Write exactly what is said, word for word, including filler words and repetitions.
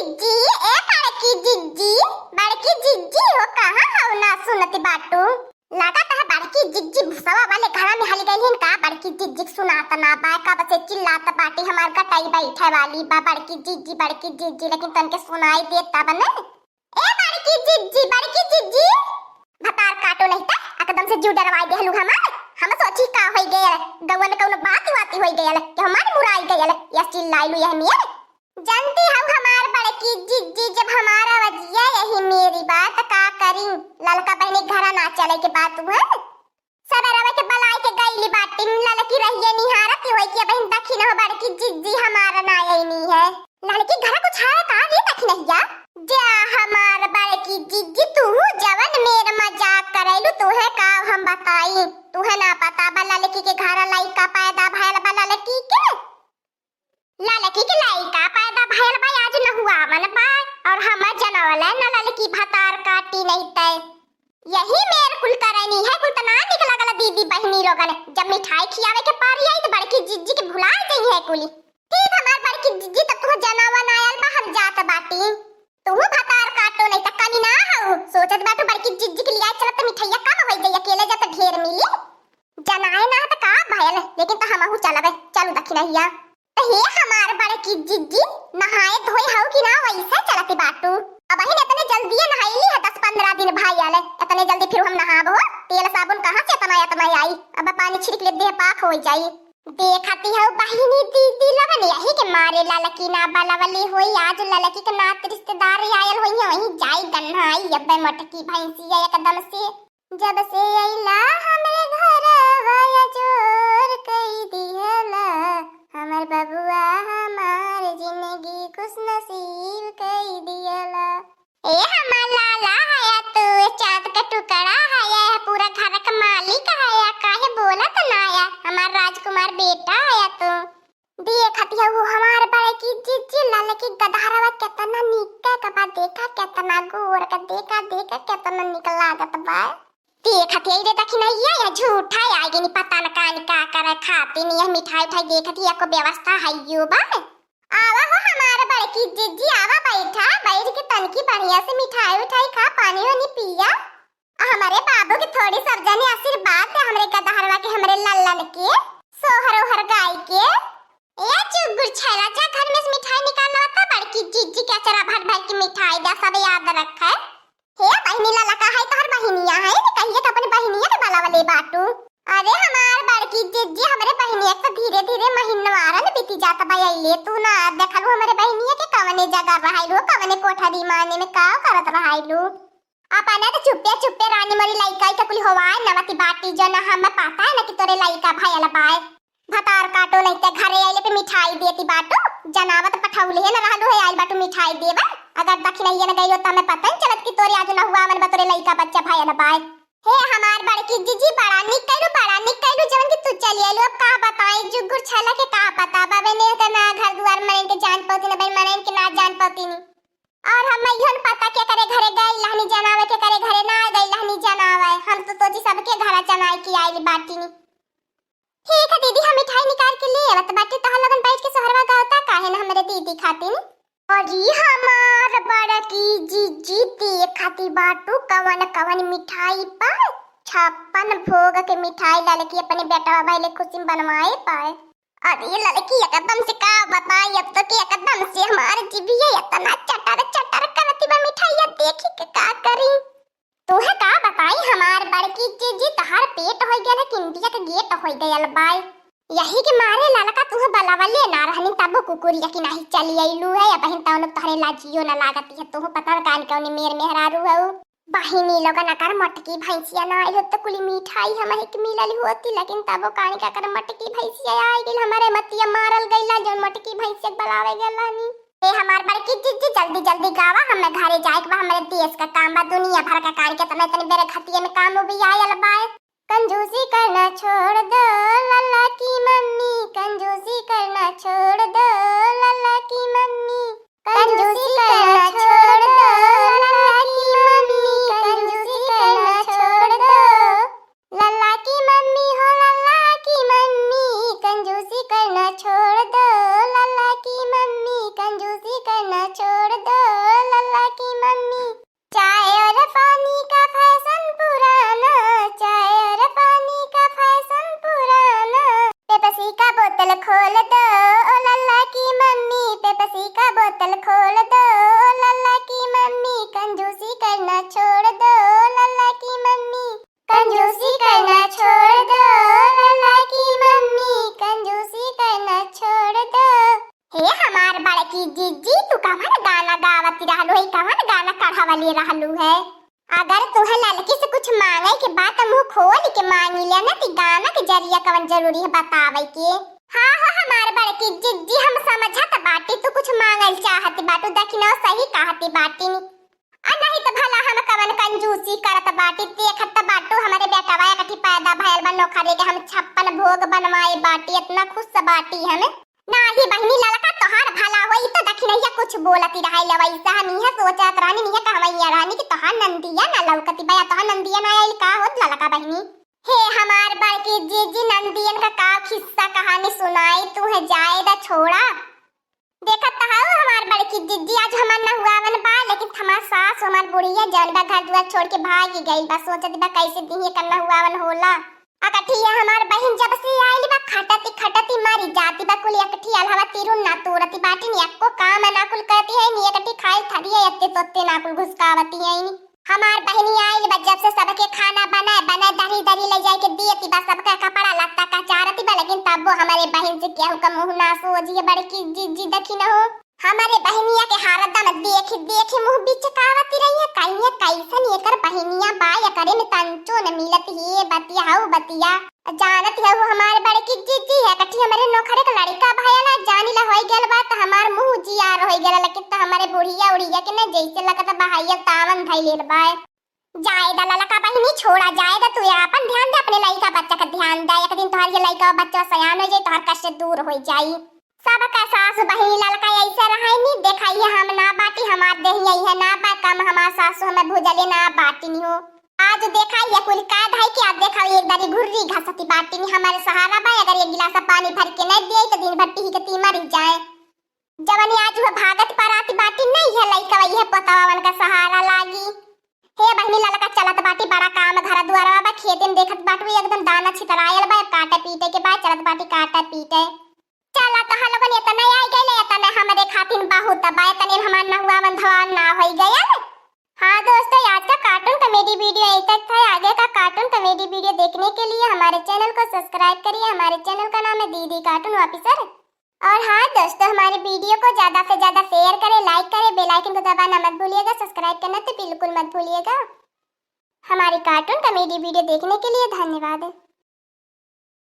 जी, ए बड़की जिज्जी, बड़की जिज्जी हो, कहाँ हऊ ना सुनत बाटू? लागत है बड़की जिज्जी भुसवा वाले घरा में हली गइल हिन का? बड़की जिज्जी के सुनात ना बा, कब से चिल्लात बाटी, हमार गटई बैठे वाली बा, बड़की जिज्जी, बड़की जिज्जी, लेकिन तनके सुनाई देता बने। ए बड़की जिज्जी, बड़की जिज्जी, भतार काटो नहीं त एकदम से जीव डरवाई देहलू हमार। हम सोची का होई गयल, गौवा में कौनो बात वाती होई गयल कि हमार मुराई गयल, या चिल्लाइलू यह मेर। जानती हऊ हमार बड़की जिज्जी, जब हमार अवजिया यही मेरी बात का करी, ललका बहिनी घरा ना चले के बात हुआ। सबेरवे के बलाई के गईली बाटिन, ललकी रहिए निहारत होई कि अबहिन दखिन हो बड़की जिज्जी हमार ना अइनी है। ललकी घर कुछ है का रे दखिनहिया? जा हमार बड़की जिज्जी, तू जवन मेर मजाक करैलू, तुहे का हम बताई, तुहे ना पता बा ललकी के घर लइका पैदा भयल बा ललकी के। ललकी के लइका पैदा भयल बा, आज नहुआवन बा, और हम जनवले न ललकी भतार काटी नहीं तै। यही मेर कुल करनी है, कुल तना निक लगल दीदी बहिनी लोगन। जब मिठाई खियावे के पारी आई त बड़की जिज्जी के भुला जई है कुली। ठीक हमार बड़की जिज्जी, तब तुह जनावन आयल बा, हम जात बाटी। तुहू भतार काटो नहीं त कमी ना हऊ। सोचत बाटू बड़की जिज्जी के लिया चलत त मिठाइया कम होई जाई, अकेले जात ढेर मिली। जनाए ना त का भयल, लेकिन त हमहू चलबे, चलू दखिनहिया। त हे हमार बड़की जिज्जी, नहाए धोए हऊ कि ना वैसे चलती बाटू? अबहिन इतने जल्दी नहाइली है, दस पन्द्रह दिन भयल, इतने जल्दी फिर हम नहाब हो? तेल साबुन कहाँ से इतना इतना आई? अब पानी छिड़क ले देह पाक हो जाई। देखती हऊ बहिनी दीदी लोगन यही के मारे ललकी ना बलवली होई, आज ललकी के नात रिश्तेदार आयल होई, वहीं जाई गन्हाई अबे मोटकी भैंसिया एकदम से। जब से अइला हमरे घरवा या जोर कई दिहला, हमर बबुआ हमार जिंदगी खुश नसीब कई दिहला। ए हमार लाला हया तू, ए चाँद का टुकड़ा हया, ए पूरा घर का मालिक हया, काहे बोलत ना या? हमार राजकुमार बेटा हया तू। देखत हऊ हमार बड़की जिज्जी, ललकी गदहरवा केतना निक का बा, देखा केतना गोर का, देखा, देखा केतना निक लागत बा। देखत हई रे दखिनहिया, या झूठा आइ गइनी, पता न कान का करे खातिन, यह मिठाई उठाई देखत ही, एको व्यवस्था हइयो बा। आवा हो हमार बड़की जिज्जी, आवा बैठा, बैठ के तनकी बढ़िया से मिठाई उठाई खा, पानी वानी पिया। आ हमरे बाबू के थोड़ी सब जने आशीर्वाद दे, हमरे गदहरवा के, हमरे लल्लन के, सोहर ओहर गाय के। ए चुगुर छैला, जा घर में से मिठाई निकाल लावा त बड़की जिज्जी के अचरा भर भर के मिठाई दे, सब याद रखे। हे बहिनी, ललका है तोहर बहिनिया है, न कहिए त अपने बहिनिया के बलावले बाटू। अरे हमार बड़की जिज्जी, हमरे बहिनिया के त धीरे धीरे महीनवारन बीती जात बा, अइले तू ना देखलू हमरे बहिनिया के कवने जगह रहाइलू, कवने कोठरी माने में का करत रहाइलू। अपने त चुप्पे चुप्पे रानी मोरी लइका के कुल होवाए नवती बाटी, जो ना हमें पता है ना कि तोरे लइका भयल बाय। भतार काटो नहीं ते घरे आइले पे मिठाई देती बाटू, जनावत पठौले है ना रहलू है आइल बाटू मिठाई देवे। अगर दखिनहिया न गइलो त हमें पता ही चलत कि तोरे आज नहुआवन बा, तोरे लइका बच्चा भयल बाय। हे हमार बड़की जिज्जी, बड़ा निक कइलू, बड़ा निक कइलू, जवन कि तू चली आइलू। अब का बताई, जुगुर छैला के का पता बाबे ने, त ना घर दुआर मनइन के जान पौती, ना बहन मनइन के ना जान पौती नी। और हम इहन पता के करे घरे गइल रहनी जनावे, के करे घरे ना गइल रहनी जनावे। हम तो तोची सबके घरा जनाए की आइल बाटी नी। ठीक है दीदी, हम मिठाई निकाल के ले आवत बाटी, तोहर लोगन बैठ के सोहरवा गावता काहे ना हमरे दीदी खातिर। और ई हमार बड़की जिज्जी देखती बाटू कवन कवन मिठाई पाए, छप्पन भोग के मिठाई ललकी अपने बेटवा भाई ले खुशी में बनवाए पाए। अरे ललकी एकदम से का बताई, अब तो के एकदम से हमार जिभिया इतना चटर चटर करती बा, मिठाइया देखी के का करी। तोहे का बताई हमार बड़की जिज्जी, तहार पेट होई गयल है कि इंडिया के गेट होई गयल बाय। यही के मारे ललका तुहे बलावले ना रहनी, तबो कुकुरिया की नाही चली अइलू है। अबहिन तौन तोहरे लाजियो ना लागती है, तुहू पता न कान कौनी मेर मेहरारू हऊ। बहिनी लोगन अगर मोटकी भैंसिया ना आइल होत तो कुली मिठाई हमही के मिलल होती, लेकिन तबो कान के अगर मोटकी भैंसिया आइ गइल, हमरे मतिया मारल गइला, जौन मोटकी भैंसिया के बलावे गइल रहनी। ए हमार बड़की जिज्जी, जल्दी जल्दी गावा, हमें घरे जाए के बा, हमरे देश का काम बा, दुनिया भर का काम, केतना इतनी बेरे खतिये में काम भी आयल बाय। कंजूसी करना छोड़ दो लल्ला की मम्मी, कंजूसी करना छोड़ दो लल्ला की मम्मी, कंजूसी करना छोड़ दो लल्ला की मम्मी, कंजूसी करना छोड़ दो। लल्ला की मम्मी हो लल्ला की मम्मी, कंजूसी करना छोड़ दो। लल्ला की मम्मी, कंजूसी करना ना छोड़ दो लल्ला की मम्मी। चाय और पानी का फैशन पुराना, चाय और पानी का फैशन पुराना। पेप्सी का बोतल खोल दो ओ लल्ला की मम्मी, पेप्सी का बोतल खोल दो ओ लल्ला की मम्मी। कंजूसी करना छोड़ दो लल्ला की मम्मी, कंजूसी करना छोड़ दो लल्ला की मम्मी, कंजूसी करना छोड़ दो। हे हमार बड़की जिज्जी, तू कवन गाना गावत रहलू है, कवन गाना कढ़वले रहलू है? अगर तुहे ललकी से कुछ मांगे के बात मुंह खोल के मांगी ले ना, ती गाना के जरिया कवन जरूरी है बतावे के? हाँ हो हमार बड़की जिज्जी, हम समझत बाटी तू कुछ मांगल चाहत बाटू, दखिना सही कहती बाटी। आ नहीं तो भला हम कवन कंजूसी करत बाटी, देखत बाटू हमरे बेटवा एकठी पैदा भयल बा नोखरे के, हम छप्पन भोग बनवाए बाटी, इतना खुश बाटी हम। नाही बहिनी ललका तोहार भला होई तो दखिनैया कुछ बोलती रहे ले वैसा हम इहे सोचत रहनी, इहे कहवैया रहनी कि तोहार नंदिया ना लौकती बा, तोहार नंदिया ना आइल का होत ललका बहिनी। हे हमार बड़की जीजी, नंदियन का का खिस्सा कहानी सुनाई तू है, जाए दा छोड़ा। देखत त हऊ हमार बड़की जिज्जी, आज हमार नहुआवन बा, लेकिन हमार सास, हमार बुढ़िया जौन बा घर दुआर छोड़ के भागी गइल बा। सोचत बा कैसे दिही एकर नहुआवन होला। अकठिया हमार बहिन जब से आइल बा खटती खटती मरी जाती बा। कुल एकठी अलहवा तिरुन ना तोड़ती बाटिन, एको काम ना कुल करती है नी, एकठी खाइल थरिया एत्ते तोत्ते ना कुल घुसकावती है नी। हमार बहिनी आइल बा जब से सबके खाना बनाए बनाए दरी दरी ले जाए के दियती बा, सबका कपड़ा लत्ता कचारती बा, लेकिन तब्बो हमरे बहिन से केहू का मुंह ना सोझिए बड़की जिज्जी दखिनहो। हमरे बहिनिया के हरदम देखी देखी मुंह बिचकावती रही है, कहिए कैसन एकर बहिनिया बा, एकरे में तंचो न मिलत ही बतिया हऊ बतिया। जानत हऊ हमार बड़की जिज्जी है कठी हमरे नोखरे के लड़का भयल है, जानी ला होई गयल बा त हमार मुंह जियार होई गयल, लेकिन त हमरे बुढ़िया उढ़िया के न जैसे लगत बहाइया तावन धैलेर बा। जाए दा ललका बहिनी, छोड़ा जाए दा, तू आपन ध्यान दे, अपने लइका बच्चा का ध्यान दे। एक दिन तोहर ये लइका बच्चा सयान हो जाई, तोहर कष्ट दूर हो जाई। सबका सास बहिनी ललका ऐसे रहे नी, देखा ये हम ना बाटी, हमार देही यही है ना बा, कम हमार सासु हमें भुजले ना बाटी नी हो। आज देखा ये कुल का धाई कि आज देखा एक दारी घुर्री घसती बाटी नी, हमारे सहारा बा, अगर एक गिलास पानी भर के नहीं दिए तो दिन भर टिही के ती मरी जाए। जवनी आज हुआ भागत पराती बाटी नहीं है लइका, यह पतवावन का सहारा लागी। हे बहिनी ललका चलत बाटी बड़ा काम घर दुआरवा बा, खेते में देखत बाटू एकदम दाना छितरायल बा, अब काटे पीटे के बा, चलत बाटी काटे पीटे। चला तो हम लोगन इतना आई गए, इतना हमरे खातिन बहुत बा, इतने में हमार नहुआ मन धवान ना होई गयल। हाँ दोस्तों, आज का cartoon comedy video यहीं तक था। आगे का cartoon comedy video देखने के लिए हमारे channel को subscribe करिए। हमारे channel का नाम है दीदी Cartoon Officer। और हाँ दोस्तों, हमारे video को ज़्यादा से ज़्यादा share करें, like करें, bell icon को दबाना मत भूलिएगा, subscribe करना तो बिल्कुल मत भूलिएगा। हमारी cartoon comedy video देखने के लिए धन्यवाद।